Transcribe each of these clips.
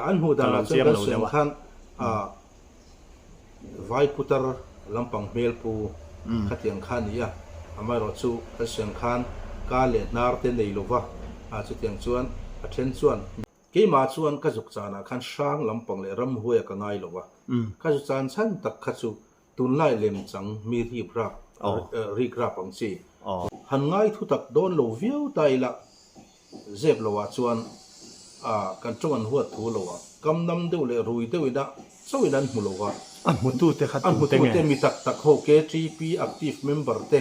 An hmuh danah chuan kan sawi ang khan vai putar lampang hmel pu khatiang kha a ni a, amaherawhchu kan sawi ang khan ka leh hnar te nei lova, chutiang chuan a then chuan. Keimah chuan ka zuk chanah khan hrang lampang leh ramhuaia ka ngai lova, ka zu chan chhan tak kha chu Tunlai lemchang mi rip rap, rik rap ang chi. Han ngai thu tak dawn lo viau ta ila, zep lo ah chuan kan tawng an huat thu lo a, kam nam deuh leh rui deuh ina chauh in an hmu lo a. A hmutu te kha tu te nge? A hmutu te mi tak tak ho KTP active member te,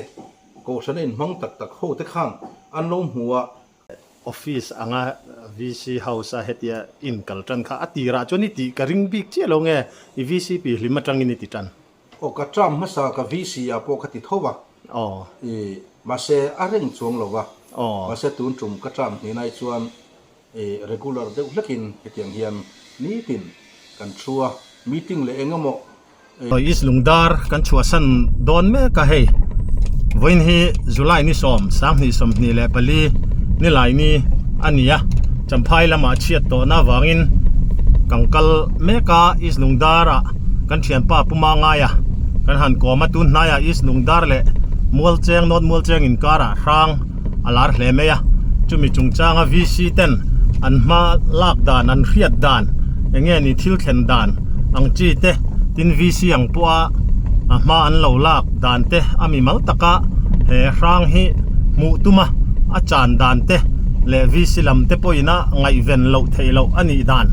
kohhrana inhmang tak tak ho te khan an lo hmu a. Office anga VC house a hetia in kal tan kha a tirah chuan i tih ka ring bik chiah lo nge i VCP hlim atangin i ti tan? Aw ka term hmasa ka VC ah pawh ka ti tho a, i mahse a reng chuang lo a, mahse tun tum ka term hninai chuan i regular deuh hlekin hetiang hian nitin kan thu a, meeting leh eng emaw East Lungdar kan chhuahsan dawn mek a hei vawiin hi July ni sawm 2024 nilai ni a ni a Champhai lamah chhiat tawhna avangin kan kal mek a East Lungdar ah kan thianpa Pu Mangaia kan han kawm a tun hnaiah East Lungdar leh Mualcheng North Mualcheng inkarah hrang a lar hle mai a chumi chungchanga VC ten an hma lak dan an hriat dan eng nge ni thil thlen dan ang chi te tin VC ang pawha a hma an lo lak dan te a mi mal taka he hrang hi hmuh tum a a chan dan te leh VC lam te pawhin a ngaihven loh theih loh a nih dan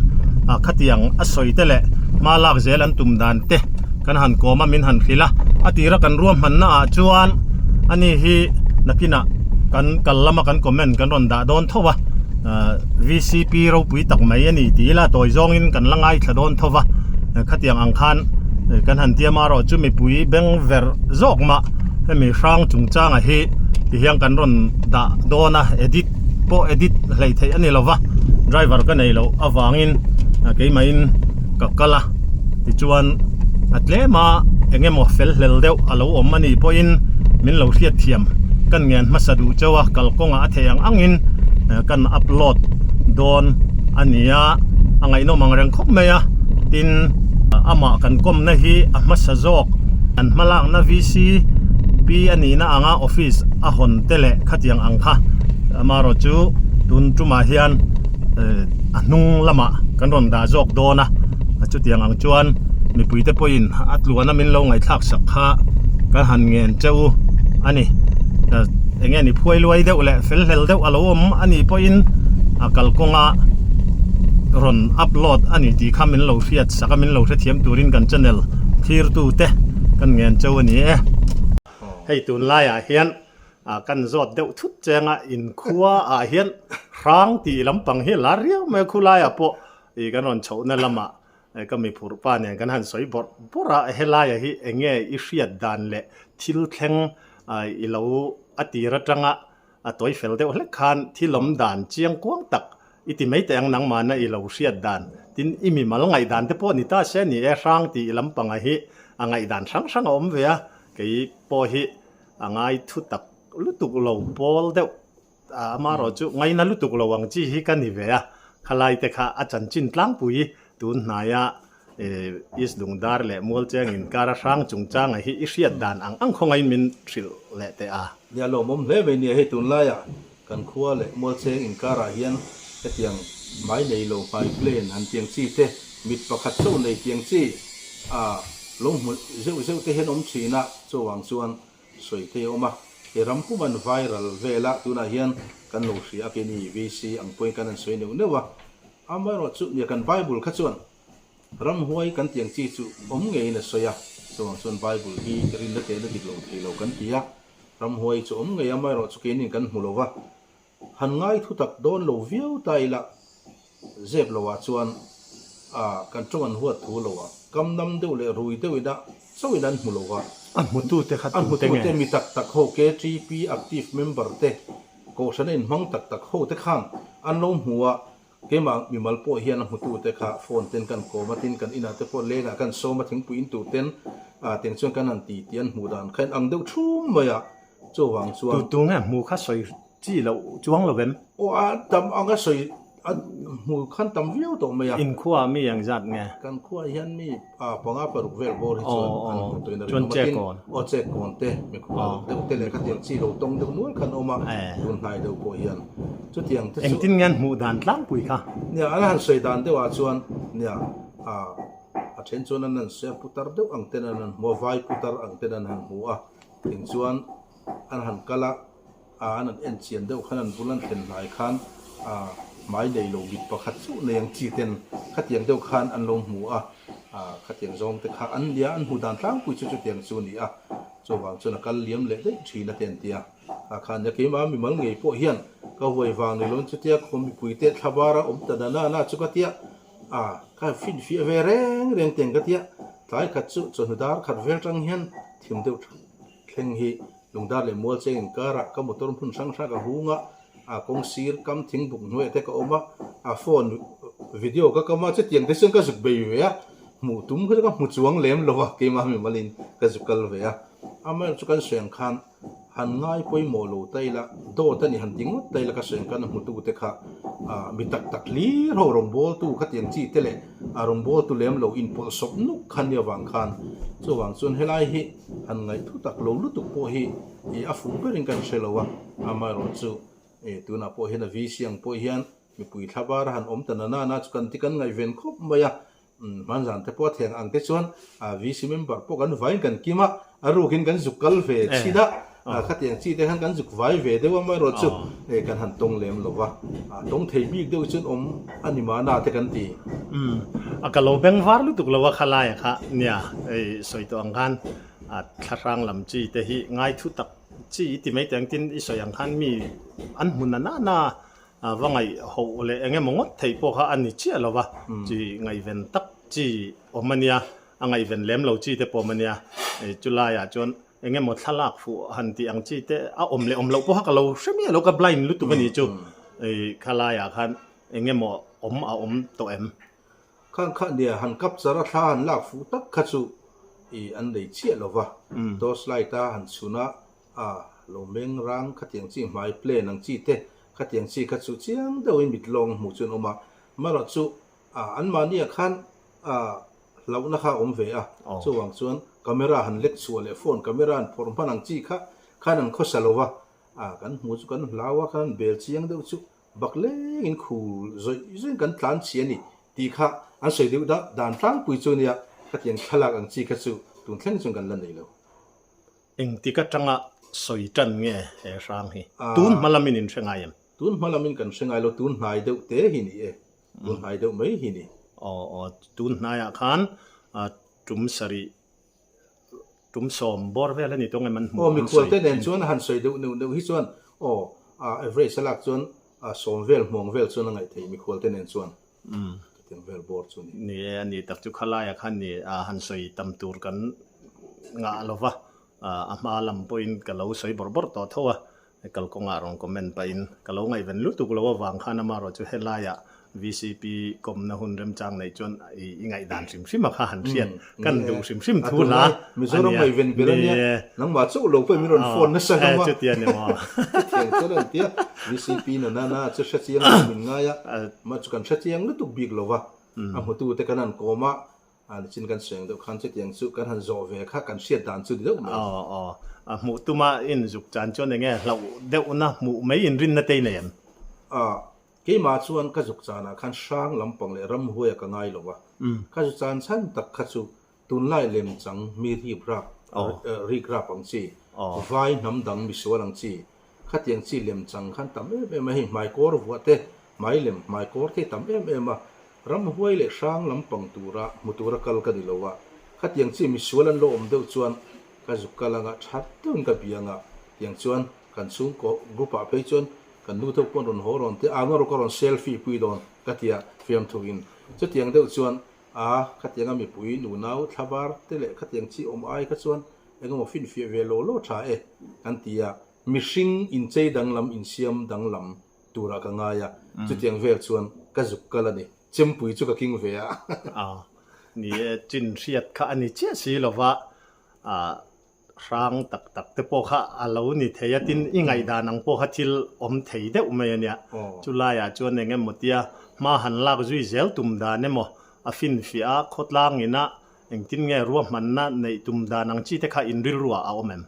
ah khatiang a sawi te leh hma lak zel an tum dan te kan han kawm a min han hrilh a a tira kan ruahmanna ah chuan ani hi nakinah kan kal lama kan comment kan rawn dah dawn tho a ahh VCP ropui tak mai a ni tih ila tawi zawngin kan la ngaithla dawn tho va khatiang ang khan kan han tiam a erawh chu mipui beng ver zawk mah hemi hrang chungchanga hi tihian kan rawn dah dawn a edit pawh edit hleih theih a ni lova driver ka nei loh avangin keimahin ka kal a tichuan a tlem a eng emaw fel hlel deuh a lo awm a nih pawhin min lo hriat thiam kan ngen hmasa duh chauh a kalkawngah a theih ang angin kan upload dawn a ni a a ngaihnawm ang reng khawp mai a tin amah kan kawmna hi a hmasa zawk an hmalakna VC P a nihna anga office a hawn te leh khatiang ang kha amaherawh chu tun tumah hian a hnung lamah kan rawn dah zawk dawn a chutiang ang chuan mipuite pawhin a tluana min lo ngaihthlak sak kha kan han ngen che u a ni eng nge ni phuai luai deuh leh fel hlel deuh a lo awm a nih pawhin a kalkawnga rawn upload a ni tih kha min lo hriat sak a min lo hrethiam turin kan channel thirtu te kan ngen che u a ni e. Hei tunlaiah hian kan zawt deuh thut cheng a inkhua ah hian hrang tih lampang hi a lar riau mai a khulaiah pawh Ih kan rawn chhohna lamah ka mi phurh pa nen kan han sawi bawrh bawrh a, helaia hi eng nge i hriat dan leh thil thleng i lo a tir atanga a tawi fel deuh hlek khan thil awm dan chiang kuang tak i ti mai teh ang nangmahna i lo hriat dan tin i mimal ngaihdan te pawh ni ta se ni e hrang tih lampanga hi a ngaihdan hrang hrang a awm ve a, kei pawh hi a ngai thu tak lutuk lo pawl deuh Amaherawh chu ngaina lutuk lo ang chi hi ka ni ve a, khalai te kha a chanchin tlangpui tun hnaia East Lungdar leh Mualcheng inkar a hrang chungchanga hi i hriat dan ang ang khawngaiin min hrilh leh teh a. Nia lawmawm hle mai nia hei tunlaia kan khua leh Mualcheng inkarah hian hetiang hmai nei lo hmai plane han tiang chi te mit pakhat chauh nei tiang chi a lo hmu zeuh zeuh te hian awm thin a, chuvang chuan sawi thei a awm a, he ram pum an viral vel a, tunah hian kan lo hria a keini VC ang pawhin kan han sawi neuh neuh a, amaherawhchu nia kan Bible kha chuan ramhuai kan tih ang chi chu awm ngeiin a sawi a, chuvang chuan Bible hi rinna tehna dik lo thei lo kan ti a, ramhuai chu awm ngei amaherawhchu keinin kan hmu lo va, Han ngai thu tak dawn lo viau ta ila, zep lo ah chuan a kan tawng an huat thu lo a, kam nam deuh leh rui deuh ina chauh in an hmu lo a. A hmutu te kha tu te nge? A hmutu te mi tak tak ho KTP active member te, kohhrana inhmang tak tak ho te khan an lo hmu a, keimah mimal pawh hian a hmutu te kha phone ten kan kawm a, tin kan inah te pawh lengah kan sawm a thingpui in tur ten a tiang chuan kan han ti tih an hmuh dan kha in ang deuh thum mai a, chuvang chuan. Tu tu nge hmu kha sawi Chi loh chuang lo em? Aw a tam anga sawi A hmu khan tam viau tawh mai a. In khuaah mi eng zat nge? Kan khuaah hian mi panga paruk vel bawr hi chuan an hmu tawhin a ring awm a. Tin, aw check kawn te, mi khua deuh te leh khatiang chi lo tawng deuh nual khan awm a, tun hnai deuh pawh hian chutiang te chu. Engtin nge an hmuh dan tlangpui kha? Nia, an han sawi dan deuhah chuan nia, a then chuan an han sawi a, putar deuh ang ten an han hmu a, vai putar ang ten an han hmu a, tin chuan an han kal a. A an han en chian deuh khan an bul an thlen hnai khan a hmai nei lo mit pakhat chauh nei ang chi ten khatiang deuh khan an lo hmu a, a khatiang zawng te kha an nia an hmu dan tlangpui chu chutiang chu a ni a, chuvang chuan a kal liam leh daih thin a te an ti a, a khan nia keimah mimal ngei pawh hian ka huai vang ni loin chutia khaw mipui te thlabar a awm ta na na na chu ka tia a ka finfiah ve reng reng teng ka tia tlai khat chu chawhnu dar khat vel tang hian thim deuh Thleng hi Lungdar leh Mualcheng inkarah ka motor hmun hrang hrang ka hung a, a kawng sir kam thing buk hnuaiah te ka awm a, a phone video ka kam a, chutiang te chuan ka zuk bei ve a, hmuh tum kha chu ka hmu chuang lem lo a, keimah mimalin ka zuk kal ve a. Amaherawhchu chu kan sawi ang khan han ngai pawimawh lo ta ila, dawt a ni han ti ngawt ta ila ka sawi ang khan a hmutu te kha mi tak tak hlir ho rawngbawltu khatiang chi te leh a rawngbawltu lem lo inpawlh sawp nuk kha nia vang khan chuvang chuan helai hi Han ngaih thu tak lo lutuk pawh hi ih a fuh berin kan hre lo a, amaherawh chu ih tunah pawh hian a VC ang pawh hian mipui thla bar a han awm ta na na na chu kan ti kan ngaihven khawp mai a, umm hmanzan te pawh a theng ang te chuan a VC member pawh kan vaiin kan kim a, a rukin kan zuk kal ve chhin a, khatiang chi te khan kan zuk vai ve deuh a, amaherawh chu ih kan han tawng lem lo va, tawng thei bik deuh chuan awm a ni mahna te kan ti. Umm a ka lo beng var lutuk lo a khalaia kha nia hei sawi tawh ang khan a thlahrang lam chi te hi ngai thu tak chi i ti mai teh ang tin i sawi ang khan mi an hmu na na na a va ngaih hoh leh eng emaw ngawt theih pawh kha a ni chiah lo va chi ngaihven tak chi awm a nia a ngaihven lem lo chi te pawh awm a nia chulaiah chuan eng emaw thlalak fuh han tih ang chi te a awm leh awm loh pawh kha ka lo hre miah lo ka blind lutuk a ni chu khalaiah khan Eng emaw awm a awm tawh em? Khang kha nia han kap char a thla han lak fuh tak kha chu i an nei chiah lo va, torch light a han chhun a, a lo meng rang khatiang chi hmai plane ang chi te khatiang chi kha chu chiang deuhin mit lawng hmuh chu an awm a, marawh chu a anmahniah khan a hlauhna kha a awm ve a, chuvang chuan camera han lek chhuah leh phone camera han phawrh hman ang chi kha khan an khawsa lo va, a kan hmuh chu kan hlau a, khan bel chiang deuh chu Bak lengin khul zawih zawih kan tlan chhi a ni tih kha an sawi deuh dah dan tlangpui chu nia khatiang thlalak ang chi kha chu tun thleng chuan kan la nei lo. Engtik atanga sawi tan nge he hrang hi? Tun hma lamin in hre ngai em? Tun hma lamin kan hre ngai lo, tun hnai deuh te hi ni e, tun hnai deuh mai hi ni. Aw aw, tun hnaiah khan tum sarih Tum sawm bawr vel a ni tawng em an hmuh Aw mikhual te nen chuan a han sawi deuh neuh neuh hi chuan aw a average a lak chuan a sawm vel hmuang vel chuan a ngaih theih mikhual te nen chuan chutiang vel bawr chu a ni. Ni e a ni tak chu khalaia khan ni a han sawi tam tur kan ngah lo va, a hma lam pawhin ka lo sawi bawrh bawrh tawh tho a, Kalkawngah rawn comment pahin ka lo ngaihven lutuk lo avang khan amaherawh chu helaiah vcp kawmna hun remchang neih chuan i ngaihdan hrim hrim a kha han hriat kan duh hrim hrim thu hla Mizoram ngaihven ber a nia nangmah chauh lo pawhin min rawn phone nasa hlawm a chutia ni maw chutiang chuan an tia vcp nana na chu hrechiang lo min ngai a mah chu kan hrechiang lutuk bik lo va a hmutute kan han kawm a A nichin kan sawi ang deuh khan chutiang chu kan han zawh ve kha kan hriat dan chu ni deuh mai. Aw aw. A hmuh tuma in zuk chan chuan enge hlauh deuhna hmuh mai inrinna te i nei em? A, keimah chuan ka zuk chanah khan hrang lampang leh ramhuaia ka ngai lo a. Ka zu chan chhan tak kha chu tunlai lemchang mi rip rap, rik rap ang chi, vai hnam dang misual ang chi, Khatiang chi lem chang khan tam em em a, hei hmaikawr vuah te, hmai lem hmaikawr te hi tam em em a, ramhuai leh hrang lampang tura hmu tura kal ka ni lo a, khatiang chi misual an lo awm deuh chuan ka zuk kal anga that deuhin ka bia anga, tiang chuan kan chhungkaw group ah phei chuan kan nu deuh pawh an rawn haw rawn te a, ngarawk a rawn selfie pui dawn ka tia fiamthuin chutiang deuh chuan a, khatianga mipui nunau thlavar te leh khatiang chi awm ai kha chuan engemaw finfiah ve law law tha e kan ti a. Mihring inchei danglam insiam danglam turah ka ngai a, chutiang vel chuan ka zuk kal a ni. Chempui chu ka king ve a. A, ni e, chin hriat kha a ni chiah si lova, a, hrang tak tak te pawh kha a lo ni thei a, tin i ngaihdan ang pawh kha thil awm thei deuh mai a nia. Chulaiah chuan eng emaw tia hma han lak zui zel tum dan emaw a finfiah a, khawtlang ina engtin nge ruahmanna neih tum dan ang chi te kha in rilruah a awm em?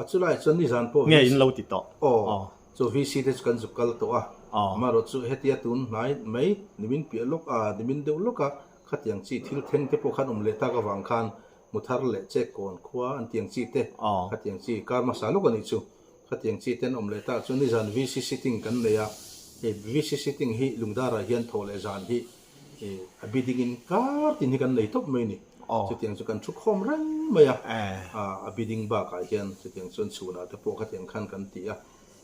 Chulaiah chuan nizan pawh Nge in lo ti tawh? Aw, chu VC te chu kan zuk kal tawh a, amaherawh chu hetia tun hnai mai nimin piah lawk a, nimin deuh lawk a khatiang chi thil thleng te pawh khan awm leh tak avang khan Muthar leh Chekkawn khua an tiang chi te, khatiang chi kar hmasa lawk a nih chu. Khatiang chi te an awm leh tak chuan nizan VC sitting kan nei a, hei VC sitting hi Lungdarah hian thawh leh zan hi a bidding in kar tin hi kan nei tawp mai a ni. Chutiang chu kan thu khawm reng mai a, a bidding bakah hian chutiang chuan chhunah te pawh khatiang khan kan ti a.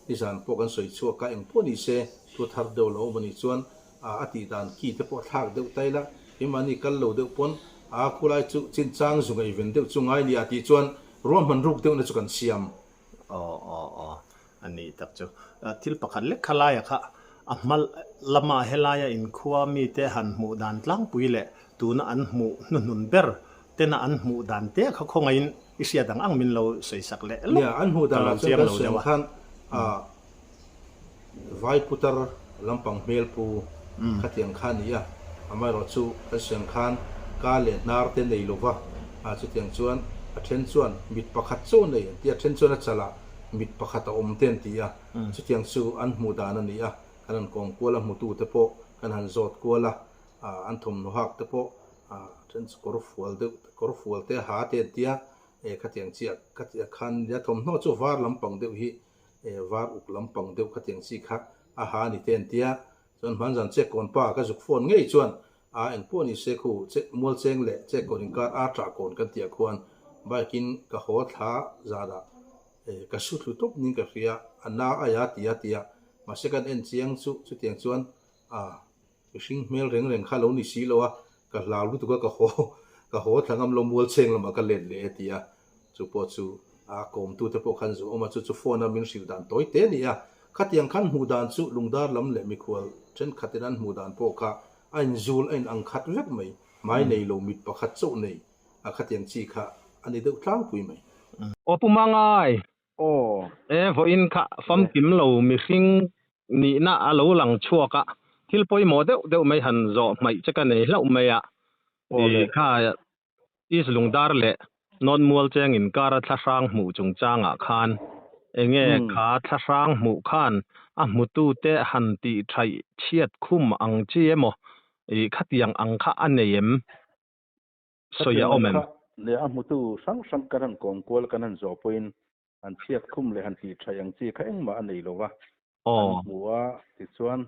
Nizan pawh kan sawi chhuak a, engpawh ni se thu thar deuh lo awm a nih chuan a tih dan ki te pawh thlak deuh ta ila, keimahni kal lo deuh pawn a khulai chu chinchang zu ngaihven deuh chu ngai nia tih chuan ruahman ruk deuhna chu kan siam. Aw aw aw a nih tak chu. Thil pakhat lek kha laia kha a hma lama helaia inkhua mite han hmuh dan tlangpui leh tuna an hmuh hnuhnun ber tena an hmuh dan te kha khawngaihin i hriat ang ang min lo sawi sak leh lawk Nia, an hmuh ka danah lo chuan chiang kan lo sawi deuh ang a. khan Vai putar lampang hmel pu khatiang kha a ni a, amaherawh chu kan sawi ang khan ka leh hnar te nei lova, chutiang chuan a then chuan mit pakhat chaw nei an ti a, a then chuan a chalah mit pakhat a awm te an ti a, chutiang chu an hmuh dan a ni a, kan han kawm kual a hmutu te pawh kan han zawt kual a, an thawmhnaw hak te pawh a then chu kawr fual deuh kawr fual te ha te an ti a, khatiang chiah khatiang khan nia thawmhnaw chu var lampang deuh hi var uk lampang deuh khatiang chi kha a ha a ni te an tia, chuan hmanzan chekkawn pa ka zuk phone ngei chuan a engpawh ni se khu che mualcheng leh chekkawn inkar a ṭahkawn kan tih ah khuan bike in ka haw thla zanah ka su thlu tawp ning ka hria a na aia tia tia mahse kan en chiang chu chutiang chuan a Mihring hmel reng reng kha lo ni si lo a, ka hlau lutuk a, ka haw ka haw thla ngam lo mualcheng lamah ka let leh e ti a, chu pawh chu a kawmtute pawh khan zu awm a, chu chu phone a min hrilh dan tawi te a ni a, khatiang khan hmuh dan chu lungdar lam leh mikhual thenkhatin an hmuh dan pawh kha a inzul a in ang khat vek mai, hmai nei lo mit pakhat chauh nei a khatiang chi kha a ni deuh tlangpui mai. Aw Pu Mangai, Aw. E, vawiin kha famkim lo mihring nihna a lo lang chhuak a, thil pawimawh deuh deuh mai han zawh hmaih che ka nei hlauh mai a. I kha East Lungdar leh North Mualcheng inkara thlahrang hmuh chungchangah khan enge kha thlahrang hmuh khan a hmutute han tih thaih chhiat khum ang chi emaw i khatiang ang kha a nei em? sawi a awm em? Leh a hmutu hrang hrang kan han kawm kual kan han zawh pawhin an chhiat khum leh han tih thaih ang chi kha engmah a nei lo va. An hmu a, tichuan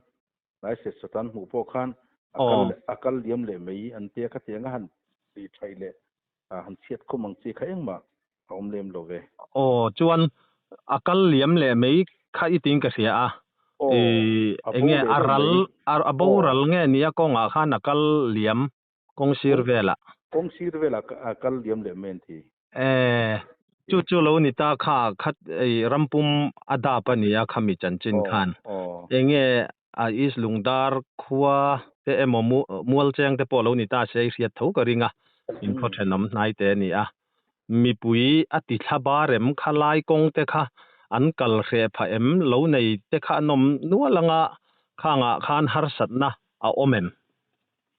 hnai set sawt an hmuh pawh khan a kal a kal liam leh mai an tia khatiang a han tih thaih leh han chhiat khum ang chi kha engmah a awm lem lo ve. Aw, chuan a kal liam leh mai kha i tiin ka hria a. Aw, a bo Enge leh a deuh ral mai. a boral nge nia kawngah khan a kal liam Kawng sir velah. Kawng sir velah a kal liam leh mai an ti. E, chu chu lo ni ta kha khat ei rampum a dap a nia khami chanchin khan. Enge a East Lungdar khua te emaw Mualcheng te pawh lo ni ta se i hriat tho ka ring a, in khaw thenawm hnai te a ni a. Mipui a ti thla bar em kha lai kawng te kha an kal hreh phah em lo nei te kha an awm nual anga khangah khan harsatna a awm em?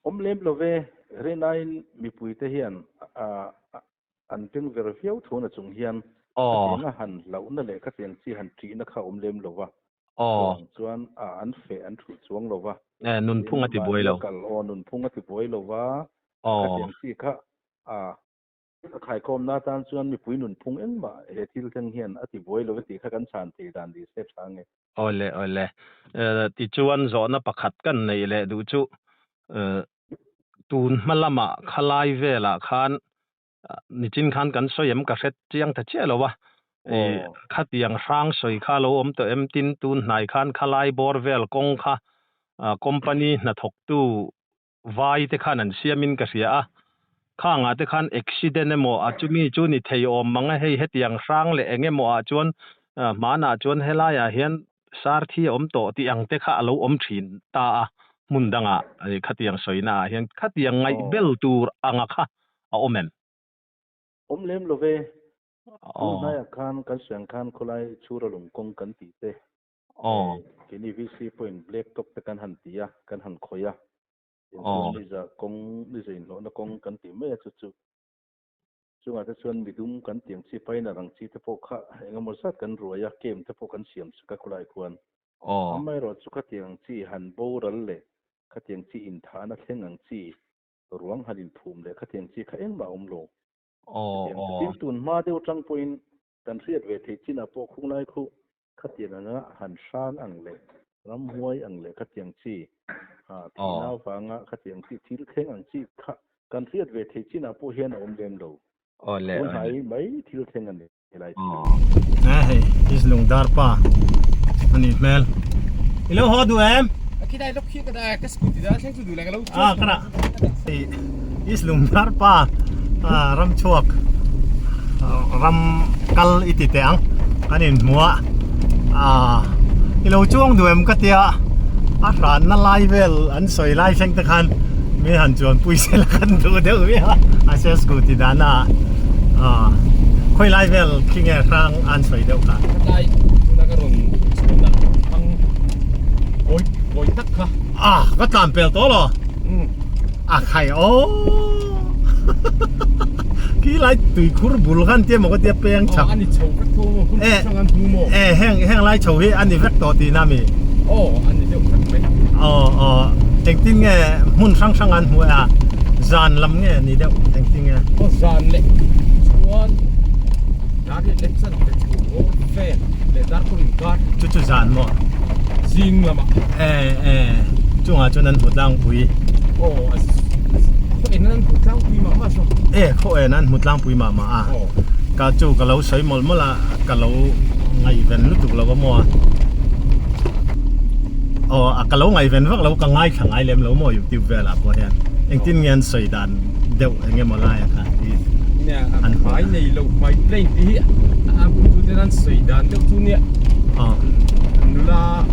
Awm lem lo ve, Rinain mipuite hian an teng ver viau thu na chung hian khatianga han hlauhna leh khatiang chi han ṭihna kha awm lem lo va. Chuang chuan an feh an ṭhulh chuang lo va. Nunphung a ti buai lo. Kal aw nunphung a ti buai lo va. Khatiang chi kha A khaikhawmna atan chuan mipui nunphung engmah he thil thleng hian a ti buai lo e tih kha kan chhan thei dan ni se tha nge. Awle awle. Tichuan zawhna pakhat kan neih leh duh chu tun hma lamah khalai velah khan nichin khan kan sawi em ka hre chiang ta chiah lo a, khatiang hrang sawi kha lo awm tawh em tin tun hnai khan khalai bawr vel kawng kha company hnathawktu vai te khan an siam in ka hria a, khangah te khan accident emaw a chumi chu ni thei awm mang a, hei hetiang hrang leh eng emaw ah chuan hmanah chuan helaiah hian sar thi a awm tawh tih ang te kha a lo awm thin ta a, hmun dangah khatiang sawina ah hian khatiang ngaih bel tur anga kha a awm em? Awm lem lo ve. Tun hnaiah khan kan sawi ang khan khawlai chhura lungkawng kan tih te, keini VC pawhin black top te kan han ti a, kan han khawih a, inchuan niza kawng, niza inhlawhna kawng kan tih mai a chu chu. Chungah te chuan midum kan tiang chi paina rang chi te pawh kha engemaw zat kan ruai a, camp te pawh kan siam sak a khawlai khuan. Amaherawhchu khatiang chi han boral leh khatiang chi inthahna thleng ang chi ruang han inphum leh khatiang chi kha engmah a awm lo. Hetiang chu tin tun hma deuh atang pawhin kan hriat ve theih chinah pawh khunglai khu khatiang anga han hran ang leh ramhuai ang leh khatiang chi thihna avanga khatiang chi thil thleng ang chi kha kan hriat ve theih chinah pawh hian a awm lem lo. Tun hnai mai thil thleng a ni. Helai thil. He hei is lungdar pa a nih hmel. I lo haw duh em? Khilai lawk khi ka dah ka scooty dah thleng chu duh le ka lo Ah ka dah. Is lungdar pa ram chhuak ram kal i ti teh ang kan inhmu a ah i lo chuang duh em ka tia a hranna lai vel an sawi lai thleng te khan mi han chuan pui sela kan duh deuh viau a mahse scooty dahna ah ah khawi lai vel khi nge hrang an sawi deuh kha. Khatlai tuna ka rawn chhuahna thang kawi kawi tak kha. Ah ka tlan pel tawh lo. A khai aw khi lai tui khur bul khan tia maw ka tia peng chak. Aw ani chho vek tho maw hun hrang an hmu maw. E heng heng lai chho hi ani vek tawh tihna mi. Aw ani deuh vek mai. Aw aw engtin nge hmun hrang hrang an hmu a zan lam nge ni deuh engtin nge. Aw zan leh chuan dar riat leh chan te chu aw vel leh dar kawr inkar. Chu chu zan maw. Zing lamah. E e chungah chuan an hmu tlangpui. Aw a khaw en an hmu tlangpui mah mah saw. E khaw en an hmu tlangpui mah mah a. Aw. Ka chu ka lo sawi mawlh mawlh a ka lo ngaihven lutuk lo a maw a. Aw a ka lo ngaihven vak lo ka ngaithla ngai lem lo maw youtube velah pawh hian engtin nge an sawi dan deuh eng emaw lai a kha hi Nia an hmai nei lo hmai plain tih hi a hmutu ten an sawi dan deuh chu nia. Aw. Nula a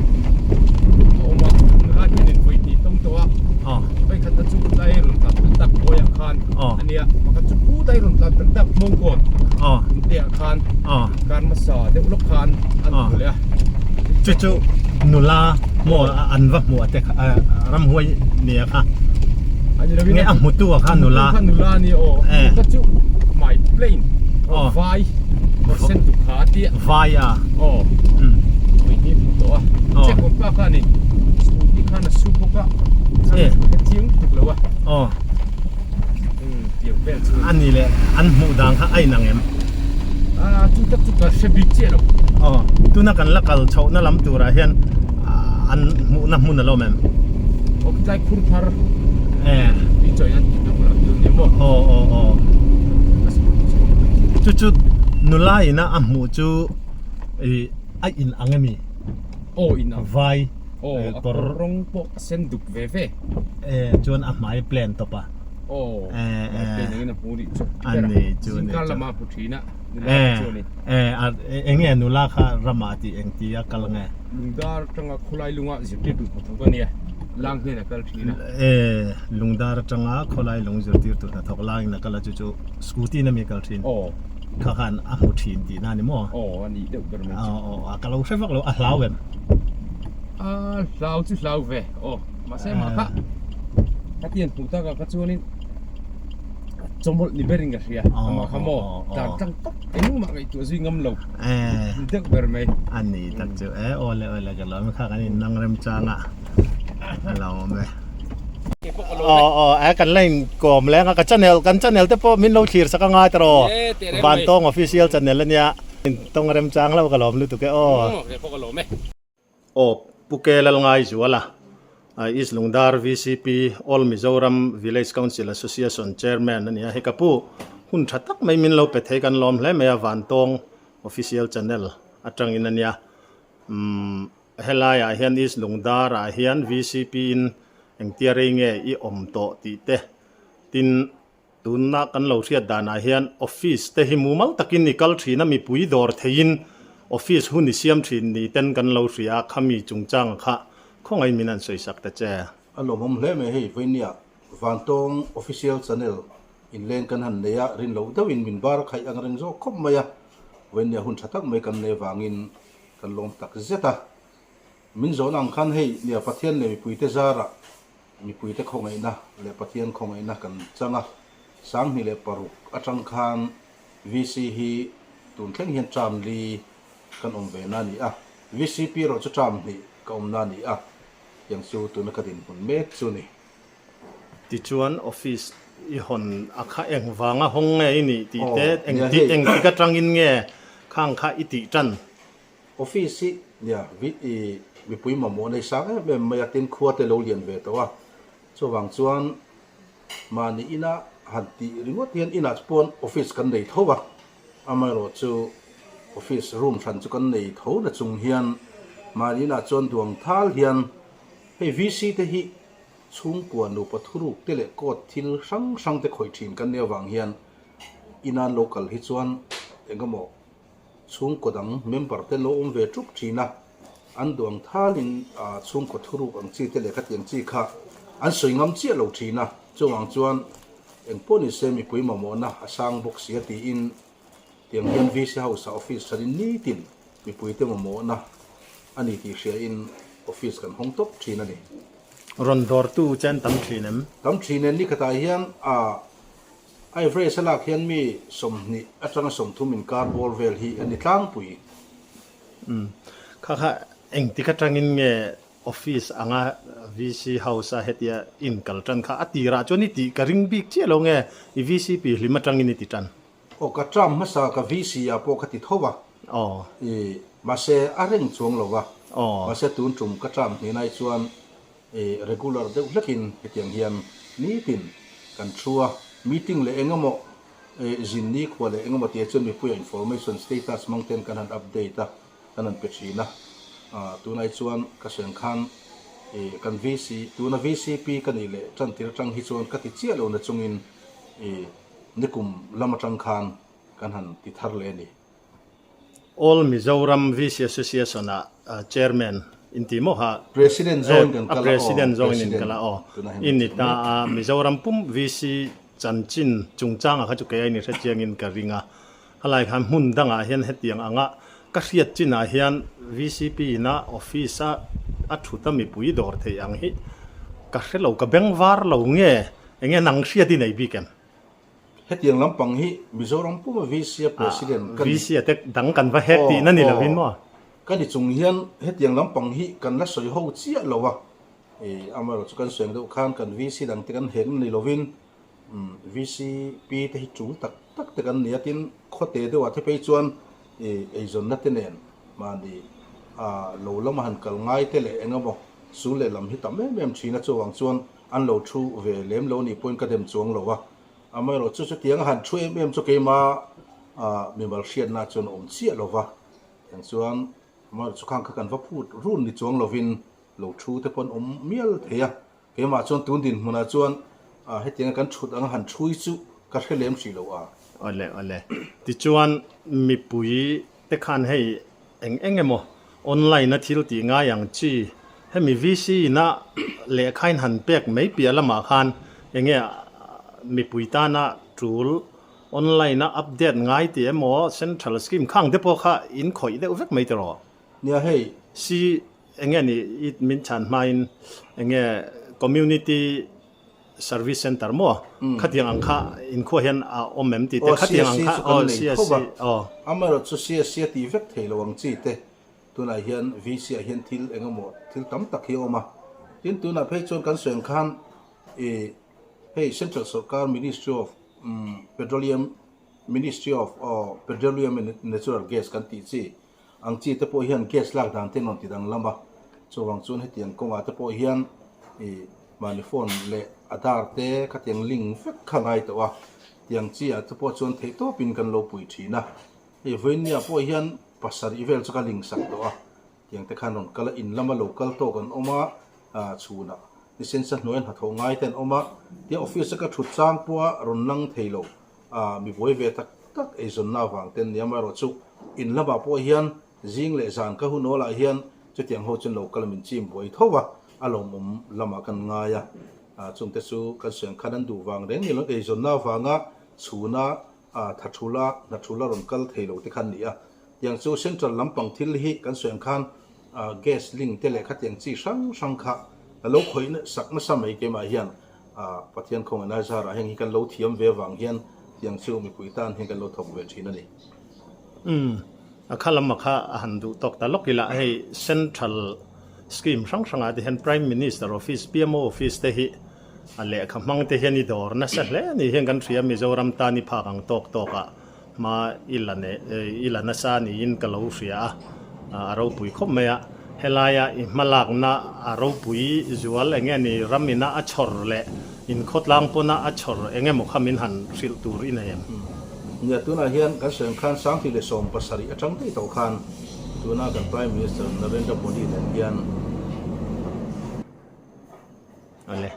awm a nula hian in vawi hnih tawng tawh a. Aw. Vawi khat na chu tlai rawn tlan tak tak bawi ah khan a nia pakhat chu pu dai rawn tlan tak tak mawngkawn te ah khan kar hmasa deuh lawk khan an hmu leh a. Chu chu nula maw an va hmuh a te kha ramhuai nia kha nge a hmutu ah khan nula kha nula a nia aw kha chu my plane aw vai percent tu kha tia vai a aw mai hi hmu tawh a check awm pa kha ni scooty khan a su bawk a ka chiang tuk lo a aw tiang vel chu a ni leh an hmuh dan kha a inang em a chu tak chu ka hre bik chiah lo aw tuna kan la kal chhohna lam turah hian an hmuhna hmun a lo awm em aw khilai khur thar e tui chawi an tihna hmunah chu nia maw aw aw aw chu chu nula ina a hmuh chu ih a in ang emi aw in ang vai aw a kawr rawng pawh a sen duk ve ve e chuan a hmai plan tawp a aw hmai plan angin a hmu rih chawp ber a zingkar lama hmu thin a nula kha chu a ni e eng nge nula kha ramah tih eng tia kal nge lungdar atanga khawlai lunga zirtirtu hnathawk a nia lang hian a kal thin a e lungdar atanga khawlai lung zirtirtu hnathawk langin a kal a chu chu scooty in a mi kal thin aw kha khan a hmu thin tihna a ni maw aw a nih deuh ber mai chu aw aw ka lo hre vak lo a hlau em a hlau chu hlau ve aw mahse mah kha ka tian hmuh tak ah kha chuanin chawmawlh ni berin ka hria amah kha maw tlan tlang tawp engmah ngaihtuah zui ngam lo deuh ber mai a ni tak chu e aw le aw le ka lo kha kan in nang rem chang a a lo awm e aw aw a kan la in kawm leng a ka channel kan channel te pawh min lo thlir sak anga tiraw Vantawng official channel ania tawng rem chang lo ka lawm lutuk e aw. Aw Pu Ke Lalngaizuala, East Lungdar VCP, All Mizoram Village Council Association Chairman a ni a, hei ka pu hun tha tak mai min lo pe thei kan lawm hle mai a, Vantawng Official Channel atangin a nia. Umm helaiah hian East Lungdar ah hian VCP in engtia rei nge i awm tawh tih te tin Tunna kan lo hriat danah hian office te hi mumal takin i kal thin a, mipui dawr theiin office hun i siam thin ni ten kan lo hria a, khami chungchanga kha khawngaih min han sawisak ta che. A lawmawm hle mai hei Vainia Vantawng Official Channel inleng kan han nei a, rin loh deuhin min bar khaih ang reng zawk khawp mai a. Vawinia hun tha tak mai kan nei avangin kan lawm tak zet a. Min zawhna ang khan hei nia Pathian leh mipuite zarah mipuite khawngaihna leh Pathian khawngaihna kan chang a. 2006 atang khan VC hi tun thleng hian term li kan awm ve na a ni a. VCP erawh chu term hnih ka awm na a ni a. Tiang chu tuna ka dinhmun mek chu ni. Tichuan office i hawn a kha eng vanga hawng nge i nih tih te, engti engtik atangin nge khang kha i tih tan? Office hi nia i mipui mamawh nei sang em em mai a, tin khua te lo lian ve tawh a, chuvang chuan mahni ina han tih ringawt hian inah chu pawn office kan nei tho a, amaherawh chu office room hran chu kan nei tho na chung hian mahni inah chuan duang thal hian hei VC te hi Chhungkua nupa thuruk te leh court thil hrang hrang te khawih thin kan nih avang hian inan lo kal hi chuan engemaw chhungkaw dang member te lo awm ve ṭup thin a, an duang thalin chhungkaw thuruk ang chi te leh khatiang chi kha an sawi ngam chiah lo thin a, chuvang chuan engpawh ni se mipui mamawhna a sang bawk sia tiin tiang hian VC House ah office thanin nitin Mipuite mamawhna a ni tih hriain office kan hawng tawp thin a ni. Rawn dawrtu chen tam thin em? Tam thin e, nikhatah hian a average a lak hian mi 20 atanga 30 inkar bawr vel hi a ni tlangpui. Umm, kha kha engtik atangin nge office anga VC house a hetia in kal tan kha a tirah chuan i tih ka ring bik chiah lo nge i VCP hlim atangin i ti tan? Aw ka term hmasa ka VC ah pawh ka ti tho a. Aw. I mahse a reng chuang lo a. Aw. Mahse tun tum ka term hnenai chuan i regular deuh hlekin hetiang hian nitin kan thu a. Meeting leh eng emaw i zin nikhua leh eng emaw tih ah chuan mipuia information status hmang ten kan han update a, kan han pe thin a. Tunai chuan ka sawi ang khan i kan VC tuna VCP ka nih leh tan tir atang hi chuan ka ti chiah lo na chungin i Nikum lam atang khan kan han ti thar leh a ni. All Mizoram VC Association ah Chairman in ti maw kha? President zawngin kan kal a aw. President zawngin in kal a aw. I ni ta a, Mizoram pum VC chanchin chungchangah kha chu kei a inhre chiangin ka ring a. Khalai khan hmun dangah hian hetiang anga ka hriat chinah hian VCP ina office a a thut a mipui dawr theih ang hi ka hre lo, ka beng var lo nge Enge nang hriat i nei bik em? Hetiang lampang hi Mizoram puma VC a President ka ni. VC a te dang kan va hek tihna ni lovin maw? Ka ni chung hian hetiang lampang hi kan la sawi ho chiah lo a, amaherawhchu kan sawi ang deuh khan kan VC dang te kan hekna ni lovin VCP te hi tul tak tak te kan ni a, tin khawte deuhah te phei chuan eizawnna te nen mahni lo lama han kal ngai te leh engemaw sul lehlam hi tam em em thin a, chuvang chuan An lo thu ve lem lo nih pawhin ka dem chuang lo a, amaherawh chu chutiang a han thu em em chu keima mimal hriatna chuan a awm chiah lo va, tiang chuan amaherawh chu khang kha kan va phut run ni chuang lovin lo thu te pawh an awm mial thei a, keimah chuan tun dinhmunah chuan hetianga kan thut anga han thui chu ka hre lem hrih lo a. Awle awle. Tichuan mipui te khan hei eng eng emaw online a thil tih ngai ang chi hemi VC in a lehkha in han pek mai piah lamah khan enge mipui tana tul online a update ngai tih emaw central scheme khang te pawh kha in khawih deuh vek mai tiraw? Nia hei. Si enge ni i min chhan hmain enge community Service Centre maw? Khatiang ang kha inkhua hian a awm em tih te khatiang ang kha aw CSC aw. Amaherawh chu CSC a tih vek thei lo ang chi te tunah hian VC ah hian thil eng emaw thil tam tak hi a awm a. Tin tunah phei chuan kan sawi ang khan ih hei Central Sorkar Ministry of Petroleum Ministry of Petroleum and Natural Gas kan tih chi Ang chi te pawh hian gas lak dan te rawn ti danglam a, chuvang chuan hetiang kawngah te pawh hian ih mahni phone leh Aadhaar te khatiang link vek kha ngai tawh a, tiang chi ah te pawh chuan theih tawpin kan lo pui thin a, hei vawinia pawh hian pasarih vel chu ka link sak tawh a, tiang te khan rawn kal a, in lama lo kal tawk an awm a, chhunah ni sensa hnuaia hnathawh ngai te an awm a, tia office a ka thut chang pawha rawn lang thei lo. A mi buai ve tak tak eizawnna avang ten nia amaherawh chu in lamah pawh hian zing leh zan ka hun awlah hian chutiang ho chuan lo kal min chim buai tho a, a lawmawm lamah kan ngai a, chungte chu kan sawi ang khan an duh vang reng ni lo eizawnna avanga chhuna tha thula hna thula rawn kal thei lo te kha an ni a. Tiang chu central lampang thil hi kan sawi ang khan gas link te leh khatiang chi hrang hrang kha a lo khawih sak nasa mai keimah hian Pathian khawngaih nai zarah heng hi kan lo thiam ve avang hian tiang chu mipui tan hian kan lo thawk ve thin a ni. Umm, a kha lam a kha a han duh tawk ta lawk ila hei central scheme hrang hrangah te hian Prime Minister Office, PMO Office te hi a lehkha hmang te hian i dawr nasa hle a ni hian kan hria Mizoram tan i phak ang tawk tawk ah hma i la ne i la nasa niin ka lo hria a, a ropui khawp mai a, helaia i hmalakna a ropui zual eng nge ni ram ina a chhawr leh inkhawtlang pawna a chhawr eng emaw kha min han hrilh tur i nei em? Nia, tunah hian kan sawi ang khan 2017 atang daih tawh khan tuna kan Prime Minister Narendra Modi nen hian Ale.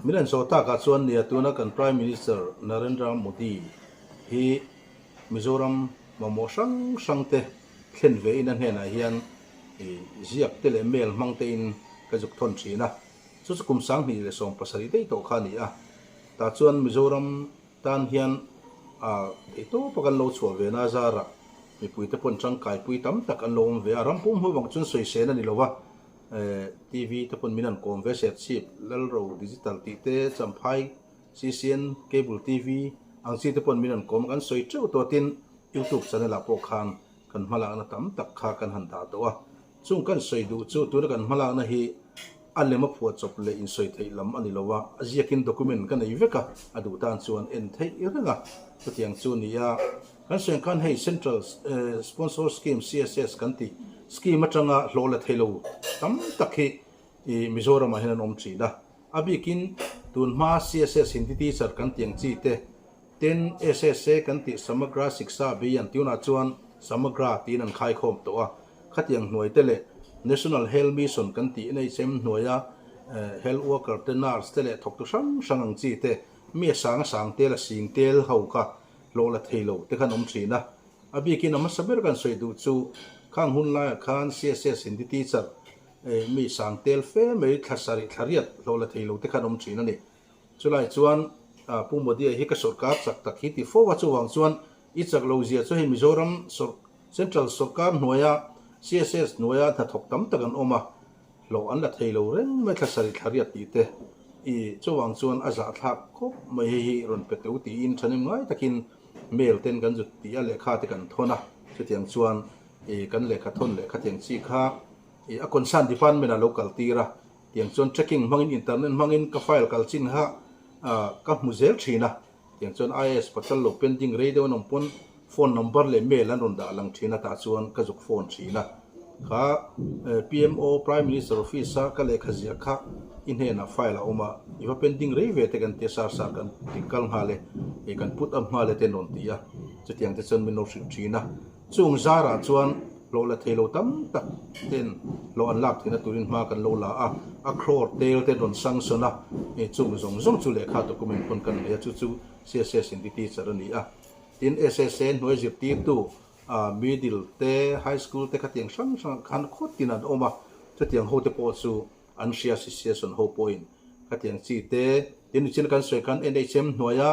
Min an zawh takah chuan nia tuna kan Prime Minister Narendra Modi hi Mizoram mamawh hrang hrang te thlen ve in a hnenah hian ziak te leh mail hmang te in ka zuk thawn thin a, chu chu kum 2017 daih tawh kha a ni a, tah chuan Mizoram tan hian theihtawp a kan lo chhuah ve na zarah mipui te pawn tangkaipui tam tak an lo awm ve a, ram pum hmuh vang chuan sawisel a ni lo va. TV te pawn min an kawm ve set chhip, Lalro Digital tih te, Champhai CCN Cable TV ang chi te pawn min an kawm a, kan sawi teuh tawh tin YouTube channel ah pawh khan kan hmalakna tam tak kha kan han dah tawh a, chung kan sawi duh chu tuna kan hmalakna hi a lem a phuah chawp leh insawi theih lam a ni lo a, a ziakin document ka nei vek a, a duh tan chuan en theih reng a, chutiang chu a ni a. Kan sawi ang khan hei Central Sponsor Scheme, CSS, kan tih scheme atanga hlawh la thei lo tam tak hi Mizoram ah hian an awm thin a. A bikin tun hma CSS Hindi teacher kan tih ang chi te, ten SSA kan tih Samagra Shiksha Abhiyan tunah chuan Samagra tiin an khaikhawm tawh a. Khatiang hnuai te leh National Health Mission kan tih NHM hnuaia health worker te, nurse te leh thawktu hrang hrang ang chi te, mi a sang a sang tel a sing tel ho kha hlawh la thei lo te khan awm thin a. A bikin a hmasa ber kan sawi duh chu khang hun laiah khan CSS Hindi teacher mi sang tel fe mai thla sarih thla riat hlawh la thei lo te khan awm thin a ni. Chulai chuan Pu Modi-a hi ka sawrkar chak tak hi ti fo a, chuvang chuan i chak lo zia chu hei Mizoram Central sawrkar hnuaia CSS hnuaia hnathawk tam tak an awm a, Hlawh an la thei lo reng mai thla sarih thla riat tih te i chuvang chuan a zahthlak khawp mai hei hi rawn pe teu tiin thahnem ngai takin mail ten kan zut tih a lehkha te kan thawn a, chutiang chuan i kan lehkha thawn lehkha tiang chi kha i a concern department ah lo kal tir a, tiang chuan tracking hmangin internet hmangin ka file kal chin kha ka hmu zel thin a. Tiang chuan IAS patal lo pending rei deuh an awm pawn phone number leh mail an rawn dah lang thin a, tah chuan ka zuk phone thin a. Kha PMO, Prime Minister Office, a ka lehkha ziah kha i hnenah file a awm a, i va pending rei ve te kan ti a, sar sar kan ti kal nghal e, i kan put up nghal e te an rawn ti a, chutiang te chuan min lo hrilh thin a. Chung zarah chuan hlawh la thei lo tam tak ten hlawh an lak theihna turin hma kan lo la a, a crore tel te rawn sanction a, chung zawng zawng chu lehkha document pawn kan nei a, chu chu CSS in ti teacher a ni a. Tin, SSA hnuai zirtirtu middle te, high school te khatiang hrang hrang khan khawtin an awm a, chutiang ho te pawh chu an hria association ho pawhin khatiang chi te, tin nichin kan sawi khan NHM hnuaia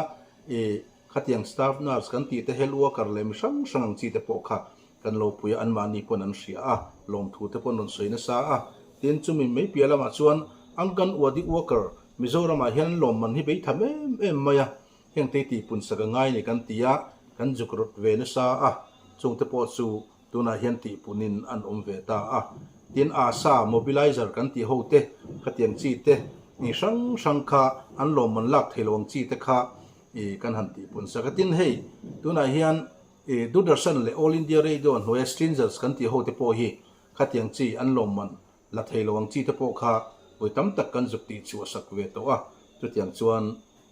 ih Khatiang staff nurse kan tih te health worker leh mi hrang hrang ang chi te pawh kha kan lo pui a, anmahni pawn an hria a, lawmthu te pawn rawn sawi nasa a. Tin, chumi mai piah lamah chuan Anganwadi worker Mizoramah hian an lawmman hi bei tham em em mai a, heng te tih pun sak a ngai ni kan ti a, kan zuk rawt ve nasa a, chungte pawh chu tunah hian tih punin an awm ve ta a. Tin, ASA mobilizer kan tih ho te, khatiang chi te ni hrang hrang kha an lawmman lak thei lo ang chi te kha I kan han tih pun sak a, tin hei tunah hian i Doordarshan leh All India Radio hnuaia Strangers kan tih ho te pawh hi khatiang chi an lawmman la thei lo ang chi te pawh kha vawi tam tak kan zuk tih chhuah sak ve tawh a, chutiang chuan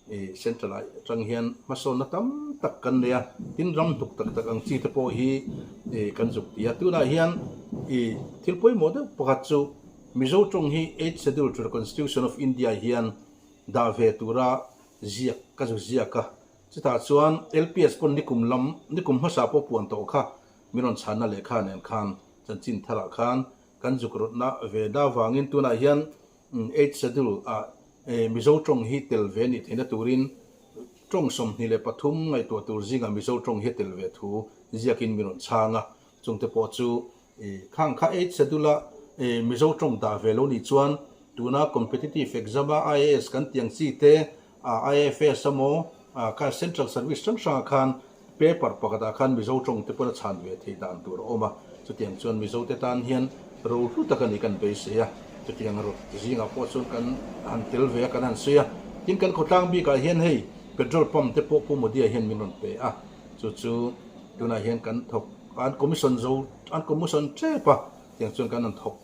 i Central ah atang hian hmasawnna tam tak kan nei a, tin ram hnuk tak tak ang chi te pawh hi i kan zuk ti a, tunah hian i thil pawimawh deuh pakhat chu Mizo tawng hi Eighth Schedule to the Constitution of India hian dah ve tura ziak ka zu ziak a, chutah chuan LPS pawn nikum lam nikum hmasa pawh puan tawh kha min rawn chhanna lehkha nen khan chanchin tharah khan kan zuk rawtna ve da vangin tunah hian Eighth Schedule ah Mizo tawng hi tel ve nih theihna turin Tawng 23 ngaihtuah tur zingah Mizo tawng hi a tel ve thu ziakin min rawn chhang a, chungte pawh chu khang kha eight schedule a Mizo tawng dah ve lo nih chuan tuna competitive exam a IAS kan tih ang chi te IFS emaw kha central service hrang hrangah khan paper pakhatah khan Mizo tawng te pawn a chhan ve theih dan tur a awm a, chutiang chuan Mizo te tan hian ro hlu tak a ni kan beisei a, chutiang ro zingah pawh chuan kan han tel ve a kan han sawi a, tin kan khawtlang bikah hian hei petrol pump te pawh Pu Modi-a hian min rawn pe a, chu chu tunah hian kan thawk an commission zo an commission tep a, tiang chuan kan han thawk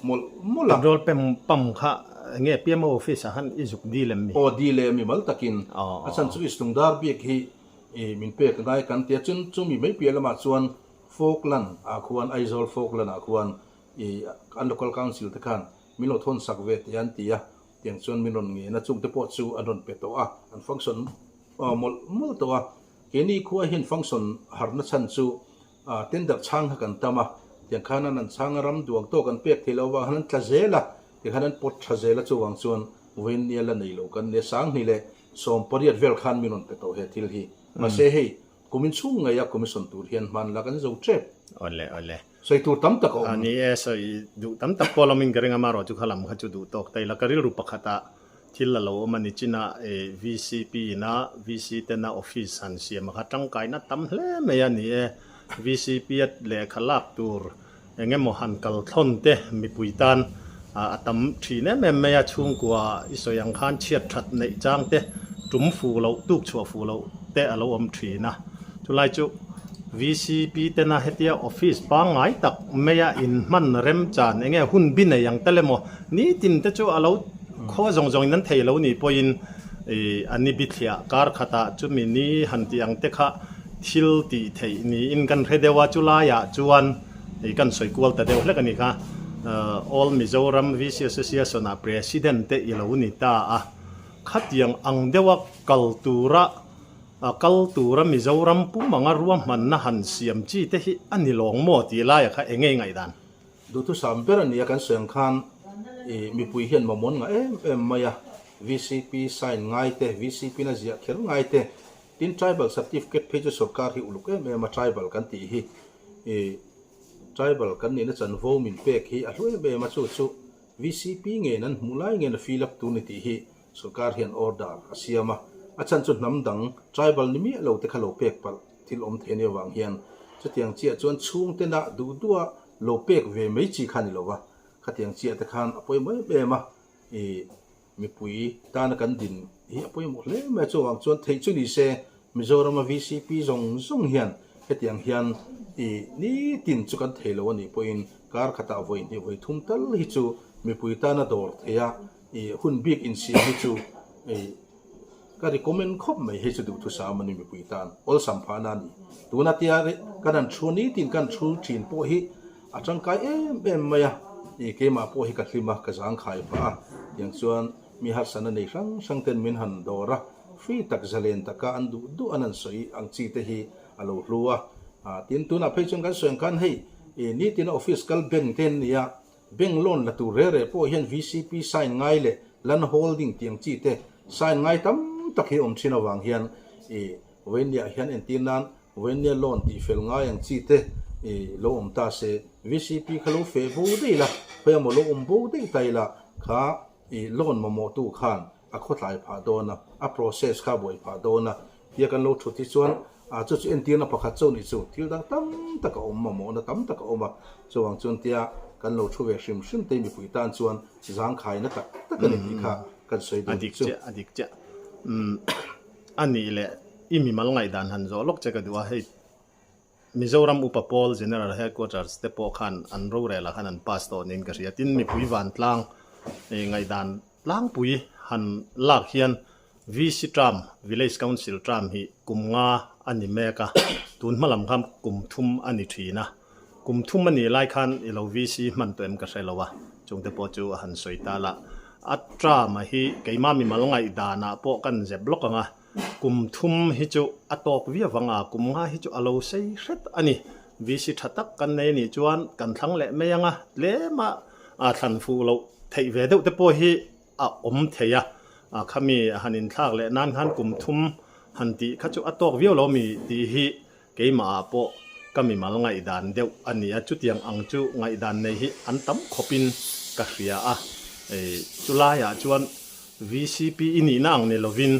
mawlh mawlh a. Petrol pump kha enge PMO office ah khan i zuk dil em mi? Aw dil e mi mal takin a chhan chu Istlungdar bik hi I min pek ngai kan tia chun chumi mai piah lamah chuan Falkland ah khuan Aizawl Falkland ah khuan i an local council te khan min lo thawn sak ve teh an ti a, tiang chuan min rawn ngen a, chung te pawh chu an rawn pe tawh a, an function mawlh mawlh tawh a. Keini khua hian function harna chhan chu tender chhang kha kan tam a, tiang khan an an chhang a ram duang tawk an pek theih loh avang khan an tla zel a, tikhan an pawt tha zel a chuvang chuan vawiin nia la nei lo kan nia 2018 vel khan min rawn pe tawh he thil hi. Mahse hei, kumin chhung ngei a commission tur hian hman la kan zo tep. Awle, awle. Sawi tur tam tak a awm. A ni e, sawi duh tam tak pawh lawmin ka ring a, marawh chu kha lam kha chu duh tawk ta ila. Ka rilru pakhatah thil a lo awm a ni chin a, VCP ina VC tena office han siam a kha tangkaina tam hle mai a ni e. VCP a lehkha lak tur Eng emaw han kal thlawn te mipui tan a tam thin em em mai a, chhungkua i sawi ang khan chhiat that neih chang te, tum fu loh, tuk chhuah fu loh te a lo awm thin a. Chulai chu VCP tena hetia office pangngai tak maia inhman remchan eng nge hun bi nei ang tel emaw nitin te chu a lo khaw zawng zawngin an thei lo nih pawhin a ni bithliah kar khatah chumi ni han tih ang te kha Thil tih theih niin kan hre deuh a, chulaiah chuan hei kan sawi kual ta deuh hlek a ni kha. All Mizoram VC Association ah President te i lo ni ta a, khatiang ang deuha kal tura kal tura Mizoram pum anga ruahmanna han siam chi te hi a ni lawng maw tih laiah kha eng nge i ngaihdan? Duhthusam ber a nia kan sawi ang khan i mipui hian mamawh ngah em em mai a, VCP sign ngai te, VCP na ziah kher ngai te, Tin tribal certificate phei chu sorkar hi uluk em em a tribal kan tih hi i tribal kan nihna chanvo min pek hi a hlu em em a chu chu VCP ngen an hmuh lai ngen a fill up tur ni tih hi sorkar hian order a siam a a chhan chu hnam dang tribal ni miah lo te kha lo pek palh thil awm thei ania vang hian chutiang chiah chuan chhungtena duh duha lo pek ve mai chi kha ni lova khatiang chiah te khan a pawimawh em em a i Mipui tana kan din hi a pawimawh hle mai a, chuvang chuan theih chu ni se Mizorama VCP zawng zawng hian hetiang hian i nitin chu kan thei lo a nih pawhin kar khatah vawi hnih vawi thum tal hi chu mipui tana dawr theih a i hun bik insiam hi chu i ka recommend khawp mai hei chu duhthusam a ni mipui tan awlsam phahna a ni. Tuna tia kan han thu nitin kan thu thin pawh hi A tangkai em em mai a, i keimah pawh hi ka hlim a, ka zangkhai phah a, tiang chuan mi harsatna nei hrang hrang ten min han dawr a, free tak zalen taka an duh duh an han sawi ang chi te hi a lo hlu a, tin tunah phei chuan kan sawi ang khan hei i nitina office kal bank te an ni a, bank loan la tur reh reh pawh hian VCP sign ngai leh land holding tiang chi te sign ngai tam tak hi awm thin avang hian i Vawinia hian entir nan Vawinia loan tih fel ngai ang chi te i lo awm ta se, VCP kha lo feh bo daih la, khawi emaw lo awm bo daih ta ila kha i loan mamawhtu khan a khawtlai phah dawn a, a process kha a buai phah dawn a tia kan lo thut hi chuan a chu chu entirna pakhat chauh nih chu thil dang tam tak a awm mamawhna tam tak a awm a, chuvang chuan tia kan lo thu ve hrim hrim te mipui tan chuan zangkhaina tak tak a ni tih kha kan sawi duh nih chu. A dik chiah, a dik chiah. Umm. A nih leh i mimal ngaihdan han zawh lawk che ka duh a, hei Mizoram Upa Pawl General Headquarters te pawh khan an rorel ah khan an pass tawh niin ka hria. Tin, mipui vantlang ngaihdan tlangpui han lak hian VC term, Village Council term hi kum nga a ni mek a, tun hma lam khan kum thum a ni thin a. Kum thum a nih lai khan i lo VC hman tawh em ka hre lo a, chungte pawh chu a han sawi ta la. A term a hi keimah mimal ngaihdanah pawh kan zep lawk ang a, kum thum hi chu a tawk viau vang a, kum nga hi chu a lo sei hret a ni. VC tha tak kan nei anih chuan kan thlang leh mai ang a, tlema thlan fuh loh theih ve deuh te pawh hi a awm thei a, khami han inthlak leh nan khan kum thum han tih kha chu a tawk viau lo mi tih hi keimahah pawh ka mimal ngaihdan deuh a ni a, chutiang ang chu ngaihdan nei hi an tam khawpin ka hria a, chulaiah chuan VCP i nihna ang ni lovin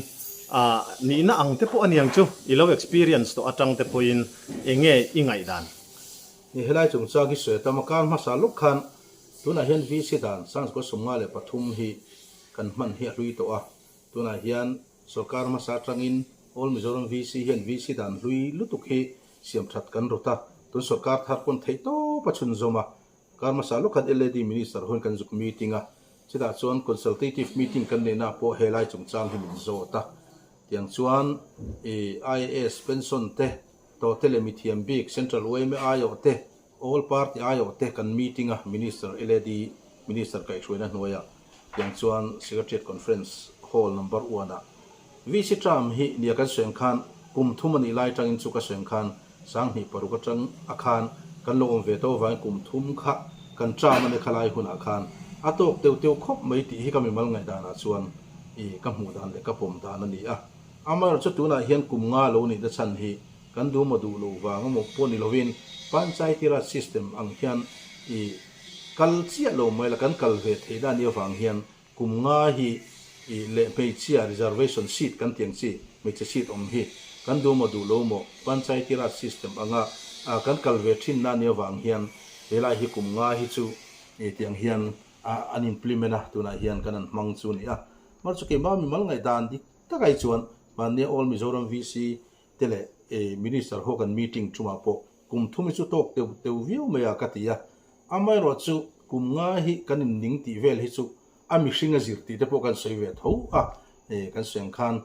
ah nihna ang te pawh a niang chu i lo experience tawh atang te pawhin eng nge i ngaihdan? Ni helai chungchang hi sawi atam a, kar hmasa lawk khan tunah hian VC dan 2053 hi kan hman hi a hlui tawh a, tunah hian Sorkar hmasa atangin All Mizoram VC hian VC dan hlui lutuk hi siam that kan rawt a, tun sorkar thar pawn theih tawp a chhunzawm a. Kar hmasa lawk khan LAD Minister huan kan zuk meeting a, chutah chuan consultative meeting kan neihna pawh helai chungchang hi min zawt a. Tiang chuan IAS pension te, tawhte leh mithiam bik Central yma aiawh te, All Party aiawh te kan meeting a, Minister LAD Minister kaihhruaina hnuaiah tiang chuan Secretariat Conference Hall Number One ah VC term hi nia kan sawi ang khan kum thum a nih lai atangin chu ka sawi ang khan 2006 atang a khan kan lo awm ve tawh avangin kum thum kha kan term a ni khalai hunah khan a tawk teuh teuh khawp mai tih hi ka mimal ngaihdanah chuan i ka hmuh dan leh ka pawm dan a ni a. Amaherawhchu tunah hian kum nga lo nih na chhan hi Kan duh maw duh loh vang emaw pawh ni lovin Panchayati Raj system ang hian i kal chiah lo mai la, kan kal ve theih na anih avang hian kum nga hi i leh hmeichhia reservation seat kan tih ang chi hmeichhe seat awm hi kan duh maw duh lo maw Panchayati Raj system anga kan kal ve thin na anih avang hian helai hi kum nga hi chu i tiang hian an implement a, tunah hian kan an hmang chu a ni a. Mahse keimah mimal ngaihdan dik tak ai chuan mahnia All Mizoram VC te leh Minister ho kan meeting tumah pawh kum thum hi chu tawk teuh teuh viau mai a ka ti a, amaherawh chu kum nga hi kan in ning tih vel hi chu a mihring a zir tih te pawh kan sawi ve tho a, kan sawi ang khan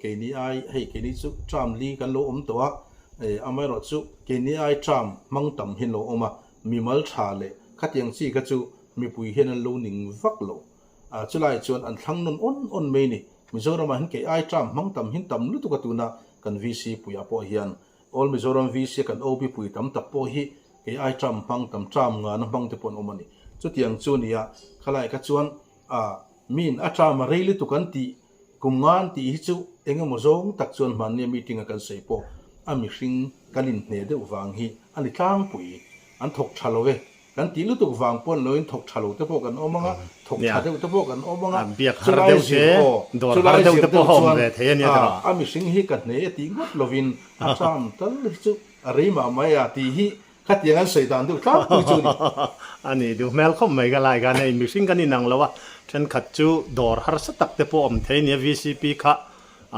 keini ai hei keini chu term li kan lo awm tawh a, amaherawh chu keini ai term hmang tam hi an lo awm a, mimal tha leh khatiang chi kha chu mipui hian an lo ning vak lo. A chulai chuan an thlang nawn awn awn mai ni. Mizoramah hian kei ai term hmang tam hin tam lutuk a tuna kan VC puiah pawh hian All Mizoram VC a kan OB pui tam tak pawh hi kei ai term hmang tam term ngana hmang te pawh an awm a ni. Chutiang chu nia khalai kha chuan a min a term a rei lutuk an tih kum nga an tih hi chu eng emaw zawng tak chuan hmannia meeting a kan sawi pawh a mihring kan inhne deuh vang hi a ni tlangpui an thawk tha lo e. Kan tih lutuk vang pawn loin thawk tha lo te pawh kan awm anga, thawk tha deuh te pawh kan awm anga, chulai zir aw, chulai zir deuh chuan a mihring hi ka hne e tih ngawt lovin a term tal hi chu a rei mah mai a tih hi khatiang an sawi dan deuh tlangpui chu a ni. A ni duh hmel khawp mai ka lai khan hei mihring kan inang lo a, thenkhat chu dawr harsa tak te pawh awm thei nia VCP kha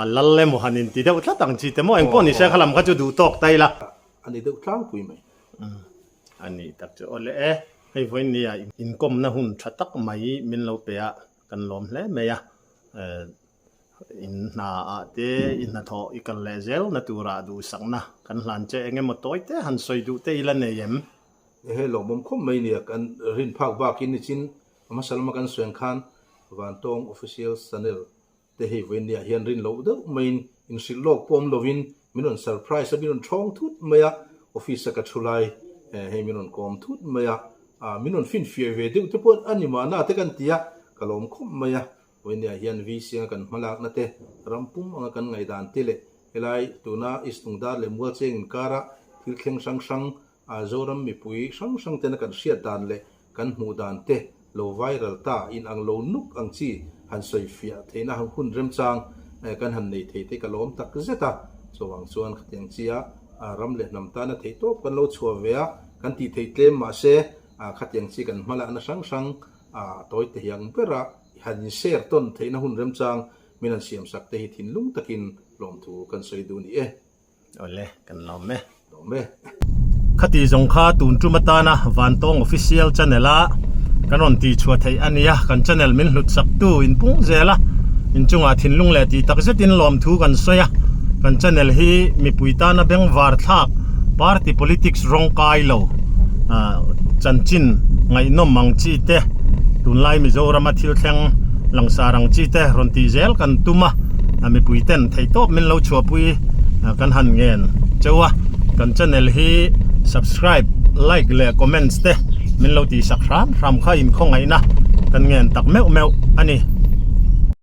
a lal emaw han inti deuh tlat ang chi te maw engpawh ni se kha lam kha chu duh tawk ta ila. A ni deuh tlangpui mai. A nih tak chu awle e. Hei vawiin nia inkawmna hun tha tak mai min lo pe a, kan lawm hle mai a. In hna ah te i hnathawh i kal leh zel na turah duhsakna kan hlan che eng emaw tawi te han sawi duh te i la nei em? Ehe lawmawm khawp mai nia, kan rin phak bakin nichin a hmasa lama kan sawi ang khan Vantawng Official Channel te hei vawiin nia hian rin loh deuh maiin inhrilh lawk pawh awm lovin min rawn surprise a, min rawn thawng thut mai a, office a ka thu lai hei min rawn kawm thut mai a, min rawn finfiah ve deuh te pawh a ni mahna te kan ti a, ka lawm khawp mai a, vawiin nia hian VC anga kan hmalakna te, ram pum anga kan ngaihdan te leh helai tuna East Lungdar leh Mualcheng inkara thil thleng hrang hrang Zoram mipui hrang hrang tena kan hriat dan leh kan hmuh dan te lo viral ta in ang lo nuk ang chi han sawi fiah theihna hun remchang kan han nei thei te ka lawm tak zet a. Chuvang chuan khatiang chia ram leh hnam tana theih tawp kan lo chhuah ve a, kan tih theih tlem mahse khatiang chi kan hmalakna hrang hrang tawi te hiang bera han in share tawn theihna hun remchang min han siam sak te hi thinlung takin lawmthu kan sawi duh ni e. Awle, kan lawm e. Lawm e. Khati zawng kha tun tum atana Vantawng Official Channel a kan rawn tih chhuah theih a nia, kan channel min hlut sak tu in pung zel a, inchungah thinlung leh tih tak zetin lawmthu kan sawi a, kan channel hi mipui tana bengvar thlak party politics rawng kai lo chanchin ngaihnawm ang chi te tunlai Mizorama thil thleng langsar ang chi te rawn tih zel kan tum a. Mipui ten theihtawp min lo chhuahpui kan han ngen cheu a, kan channel hi subscribe, like leh comments te min lo tihsak hram hram kha inkhawngaihna kan ngen tak meuh meuh a ni.